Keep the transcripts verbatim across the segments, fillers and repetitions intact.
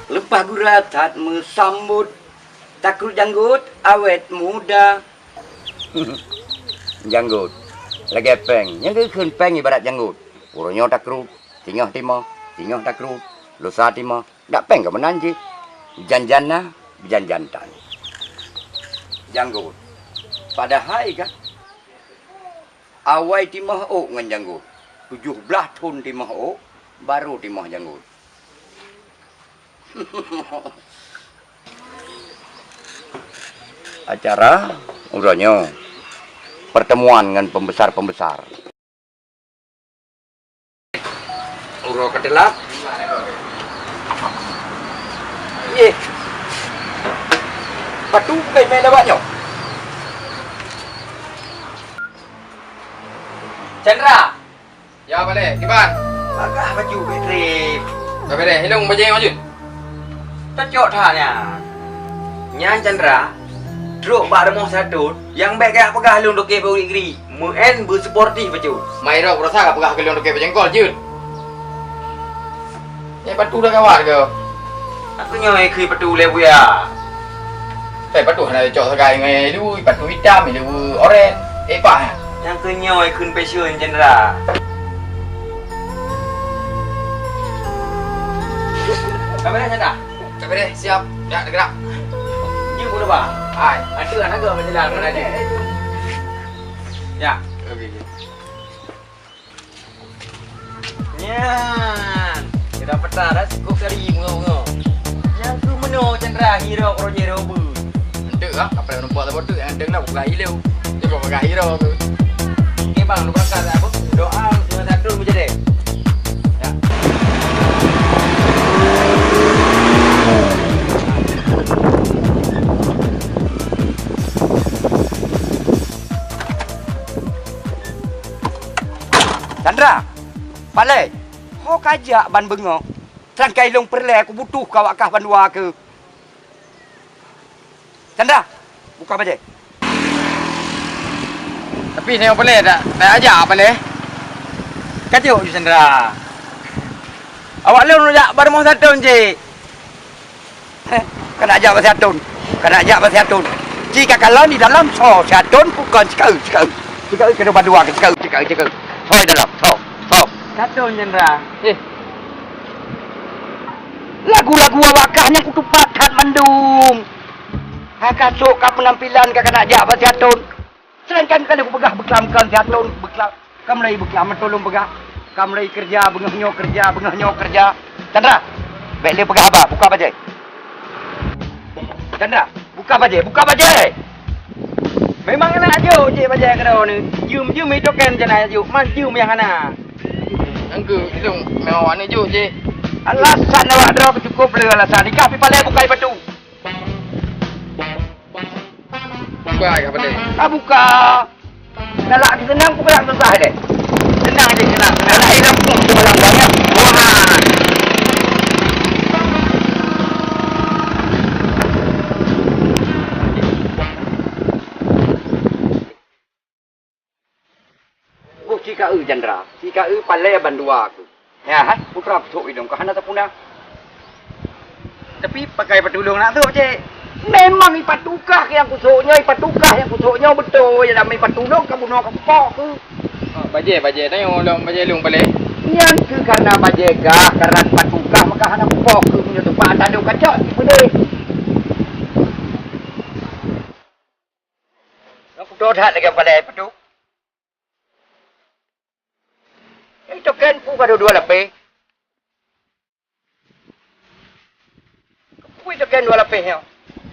Leupah gura that meusambot, takruet janggot awet muda. Janggot, lagèe péng, nyang geukheun péng ibarat janggot. Uroe nyoe takruet, singoh timoh, singoh takruet, lusa timoh. Dak péng ka meunan jih. Jan-jan na, jan-jan tan. Janggot, padahai kan awai timoh ôk ngon janggot. Tujoh blaih thon timoh ôk, barô timoh janggot. Acara uroe nyoe, pertemuan ngon pembesar-pembesar. Uroe ka teulak. Yeh. Patu bukai main awak nyoe. Chandra. Ya, Pak Lé, kiban? Bagah baju Betrip. Ka beres, ilong bajèe maju. Cocok that nyan. Nyan Chandra, trok bak rumoh Saton, nyang bèk kajak peugah lôn toke bak Gri-Gri, meu'en beusportif bacut. Mai rot rasa ka peugah keu lôn toke bajengkol jeuet. Eh, patu dah gawat ke? Aku nyoe keu patu lé buya. Eh, patu hana cocok sagai ngon ilu, patu hitam, ilu oren. Eh, pah. Nyang keu nyoe kheun passion Chandra. Ka beres, Chandra? Ka beres, siap. Ya, gerak. Jeuet bulu ba. Hai. Ada anak ke berjalan mana dia? Ya. Okey, okey. Nyan, sudah peta dah sikup dari bunga-bunga. Nyang keu meunoe Chandra hiro keroja robe. Enteuk lah, apa yang nampak saboh tu yang enteuk lah bukan hilo. Dia kok pakai hiro tu. Okey bang, lu berangkat dah apa? Doa semua satu menjadi. Ya. Chandra, Palé, ho kajak ban beungoh. Sangkai lôn peureulèe kubutuh kawak kah bandua keu. Chandra, buka bajèe. Tapi nyoe Palé tak, tak ajak Palé. Kajok ju Chandra. Awak lôn jak barumoh Saton cit. Heh, kana jak bak Saton. Kana jak bak Saton. Ci ka kalon di dalam so Saton bukon cikeue, cikeue. Cikeue keu bandua ke cikeue, cikeue, cikeue. So di dalam, so, so. Saton Chandra. Eh. Lagu-lagu awak kah nyang kutupat that mandum. Ha ka sok ka penampilan ka kana jak bak Saton. Sedangkan ka lheueh kupeugah beuklam-klam siat lôn, beuklam, ka mulai beuklam meuto lôn peugah, ka mulai keureuja beungoh nyoe keureuja, beungoh nyoe keureuja. Chandra, bèk lé peugah haba, buka bajèe. Chandra, buka bajèe, buka bajèe! Memang hana jok jih bajèe keudroe nyoe. Jeuem-jeuem itoken jana jok, man jeuem nyang hana. Angku, ilong meuh awak nyoe jok jih. Alasan awak droe cukup le alasan. Ikah pi palèe bukai patu. Buka ya, Pak Dek? Ah, buka. Galak di senang, bukan yang susah deh. Senang aja, senang. Galak di kampung tu orang banyak. Wah. Boh cikaeu Chandra, cikaeu palèe bandua aku. Ya, hai, putra kusok idong ka hana tapuna. Tapi pakai patulông nak sok, Cek. Memang ipatukah nyang kusok nyoe, ipatukah nyang kusok nyoe beutôi, ya, damai patulông ka bunoe ka kupok keuh. Oh, bajèe, bajèe, tanyoe lom bajèe lôn palèe. Nyan keuh karena bajèe gah, karena ipatukah maka hana kupok keuh, meunyoe teumpat tadong kacok, ipeudeh. Nyang kuto that lagèe palèe peutu. Nyang token pu ka dua lapéh. Pu token dua lapéh nyoe.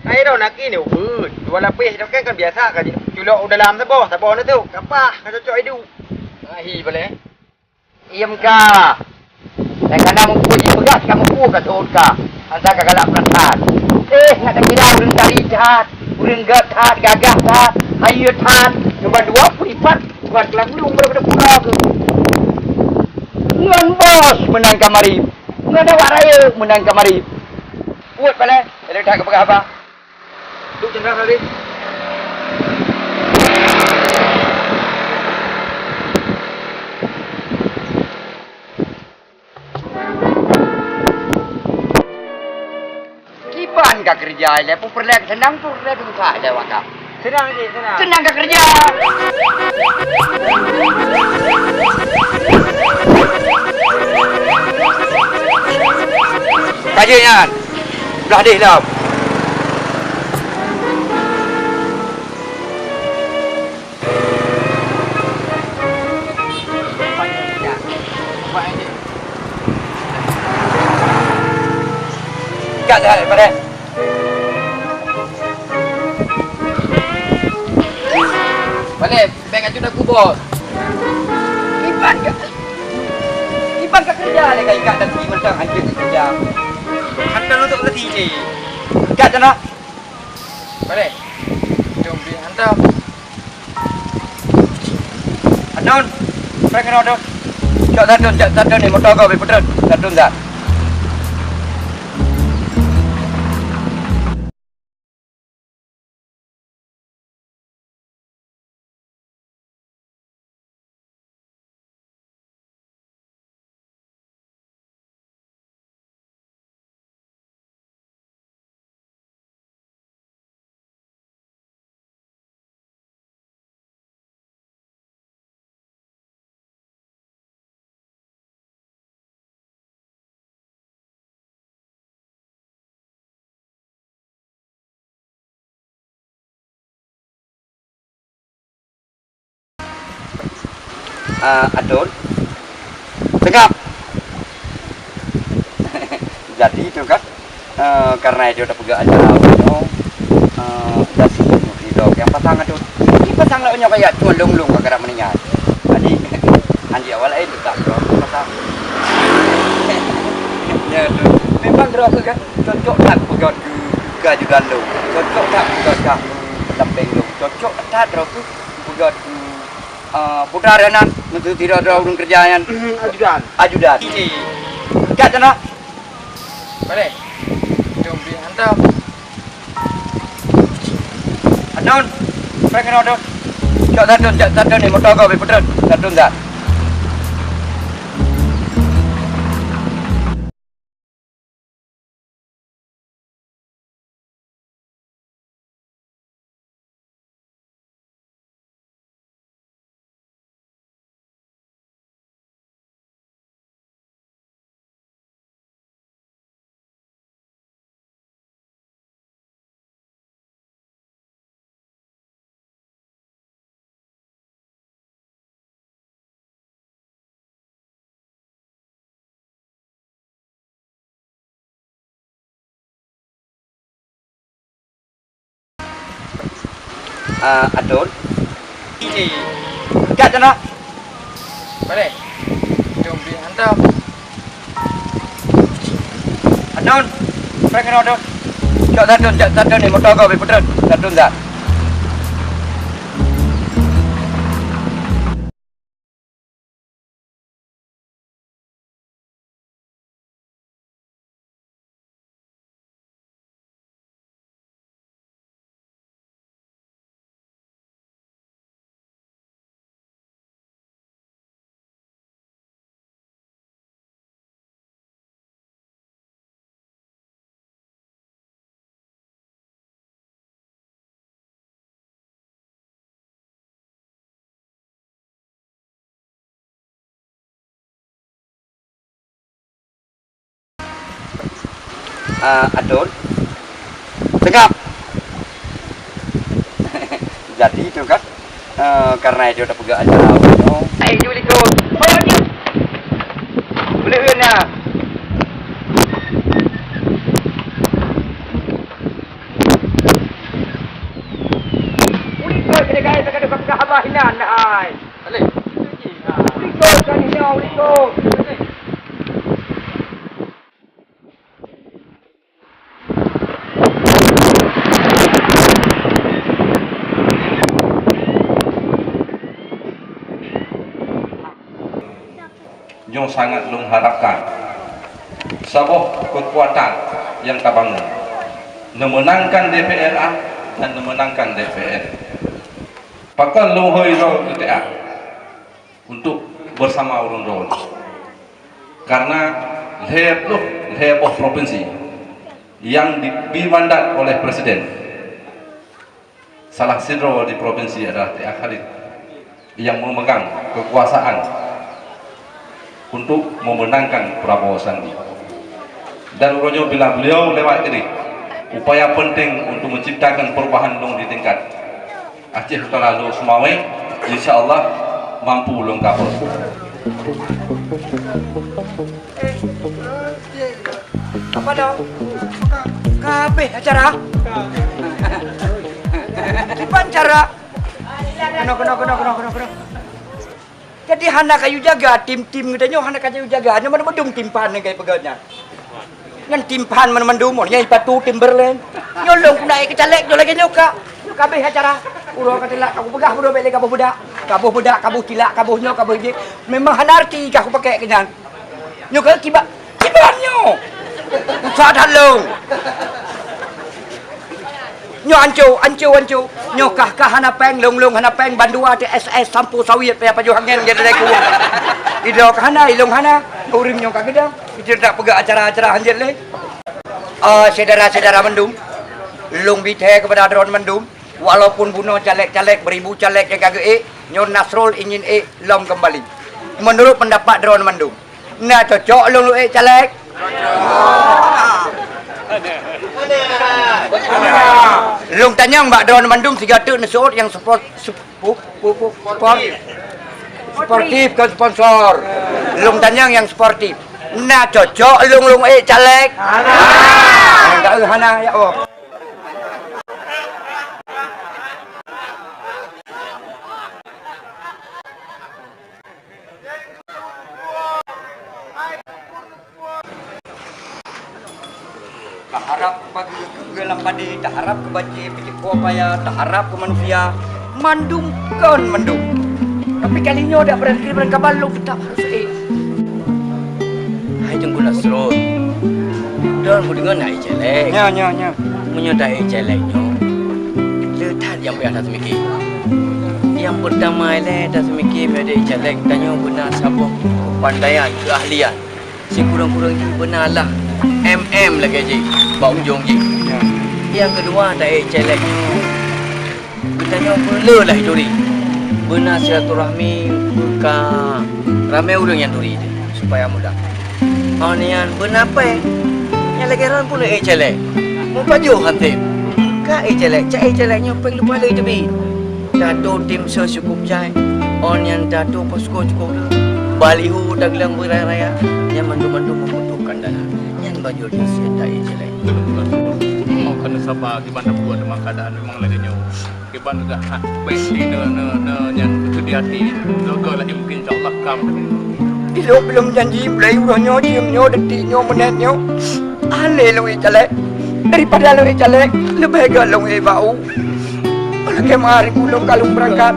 Hai ro naki ni ubeuet. Dua lapéh token kan biasa ka culok u dalam saboh, saboh na tu. Kapah ka cocok idu. Ahi palèe. Iem ka. Nyang kana meupue jipeugah ka meupue ka thon ka. Asai ka galak peurasaan. Eh, ngat takira ureueng tari that, ureueng gèt that, gagah that, hayeue that. Nomor dua peulipat bukan keulabu nomor pada pura tu. Ngon bos meunan kamari. Ngon awak rayeuk meunan kamari. Buet palèe, lé that ka peugah haba. Duek cendera tadi. Ban ka keureuja ilèe, peue peureulèe seunang, peue peureulèe susah ilèe waka. Seunang jih, seunang. Seunang ka keureuja. Ka jeuet nyan. Blah deh lom. Kat dah, Pak Dek. Pak Dek, bèk aju dah kubos. Iban ka, Iban ka keureuja lé ka ikat dan si mantong hanjeuet keureuja. Hantom untuk tadi ni. Ikat dah nak. Boleh. Jom pergi hantar. Adon, prank kena Adon. Cok Adon, cok Adon ni motor kau beri putron. Adon dah. Ah, Adon. Tengok. Jadi tu kan, eh, karena itu dah peugah aja lah, you know, eh, dah sibuk di dok. Yang pasang tu, ini pasang lah nyoh kayak cuma long-long kagak meninggal. Jadi, anjing awal lain tak bro, pasang. Ya tu, memang bro tu kan, cocok tak peugah tu, bukan juga long, cocok tak peugah dah, lempeng long, cocok tak bro tu, peugah tu, eh, putar ya nak, mesti tidak ada orang kerja yang ajudan. Ajudan. Ini. Kat sana. Boleh. Jom pergi hantar. Adon. Prank kena Adon. Cok Adon, cok Adon ni motor kau beri putron. Adon dah. Ah, Adon. Ini. Kat sana. Boleh. Jom pergi hantar. Adon. Prank kena Adon. Cok Adon, cok Adon ni motor kau beri putron. Adon dah. Ah, Adon. Tengok. Jadi tu kan, eh, karena itu dah peugah aja lah, you know. Hai, Assalamualaikum. Oh, ni. Boleh ke nak? Ulikot kena gaya tak ada kata abah hinan dah ai. Ulikot kan hinan ulikot. Nyoe sangat lôn harapkan saboh keukuatan nyang tabangun, neumeunangkan D P R A dan neumeunangkan D P R. Pakon lôn hôi droe keu T A untuk bersama ureuëng droe. Karena lhée ploh lhée boh provinsi Yang diberi mandat oleh Presiden, salah sidroe di provinsi adalah T A Khalid yang memegang kekuasaan untuk memenangkan Prabowo Sandi. Dan uroe nyoe bila beliau lewat keudeh, upaya penting untuk menciptakan perubahan lôn di tingkat Aceh Utara Lhokseumawe, insya Allah mampu lôn cover. Apa dah? Ka habéh acara? Kiban cara? Kena, kena, kena, kena, kena, kena. Jadi hana kayue jaga tim-tim geutanyoe, hana kayue jaga. Nyoe mandum tim phan nyan kayue peugah nyan. Nyan tim phan mandum, nyan ipatu Timberland. Nyoe lôn keuneuk keu caleg nyoe lagèe nyoe ka. Nyoe ka habéh acara. Uroe ka tilak ka kupeugah, uroe bèk lé kaboh beudak. Kaboh beudak, kaboh tilak, kaboh nyoe, kaboh jih. Memang hana arti ka kupakék keu nyan. Nyoe ka kiban, kiban nyoe. Susah that lôn. Nyoe anco, anco, anco. Nyoe kah, kah hana péng, lông-lông hana péng, bandua T S S, sampo sawiet, payah pajoh angén jadi lé kuwong. Idroe ka hana, ilông hana, ureueng nyoe ka geudong. Itu tak peugah acara-acara hanjeuet lé. Ah, syedara-syedara mandum, lông bithée keupada droen mandum, walaupun bunoe caleg-caleg, beuribu caleg nyang ka geuék, nyoe Nasrul ingin ék lom keumbali. Meunurot peundapat droen mandum, na cocok lông leuék caleg? Lông tanyong bak droen mandum sigoe teuk neuseuôt nyang sport, sp-, pu-, pu-, pu-, sport, sportif kon sponsor. Lông tanyong nyang sportif. Na cocok lông lông ék caleg? Hana. Hana, ya Allah. Taharab bagi ureueng lam padé, taharab keu bajée, peucit kuah paya, taharab keu manusia, mandum kon mandum. Tapi kali nyoe dak beurangkat beurangkaban lôn teutap harôh ék. Hai Teungku Nasrul, droen kudeungoe na ék caleg. Nya, nya, nya. Meunyoe ta ék caleg nyoe, le that nyang payah taseumiké. Nyang peurtama ilée taseumiké meunyoe ta ék caleg, tanyoe beuna saboh keupandaian, keuahlian. Sikureueng-kureueng jih beuna lah M M lagée jih bak ujong jih. Ya. Nyang keudua, ta ék caleg nyoe, geutanyoe peureulee lah turi. Beuna silaturahmi ka ramé ureueng nyang turi teuh, supaya mudah. Oh nyan beuna péng. Nyang lagée droen pun ék caleg. Mupajoh han tem. Ka ék caleg, cak ék caleg nyoe péng leupah lé teubiet. Tato tim ses cukup jai, ôn nyang tato posko cukup le, baliho tagleng beuraya-raya, nyan mandum-mandum membutuhkan dana. Nyan bacut nasihat dari Jalai. Oh, kena sabar, kiban dah buat dalam keadaan memang lagée nyoe. Kiban dah hak baik di ne, ne, ne, nyan betul di hati. Logo lagi mungkin insya Allah kam. Ilok belum janji mulai uroh nyoe, jeuem nyoe, detik nyoe, menit nyoe. Alé lôn ék caleg. Daripada lôn ék caleg, leubeh gét lôn ék bak u. Lagée meuhari ulôn ka lôn beurangkat,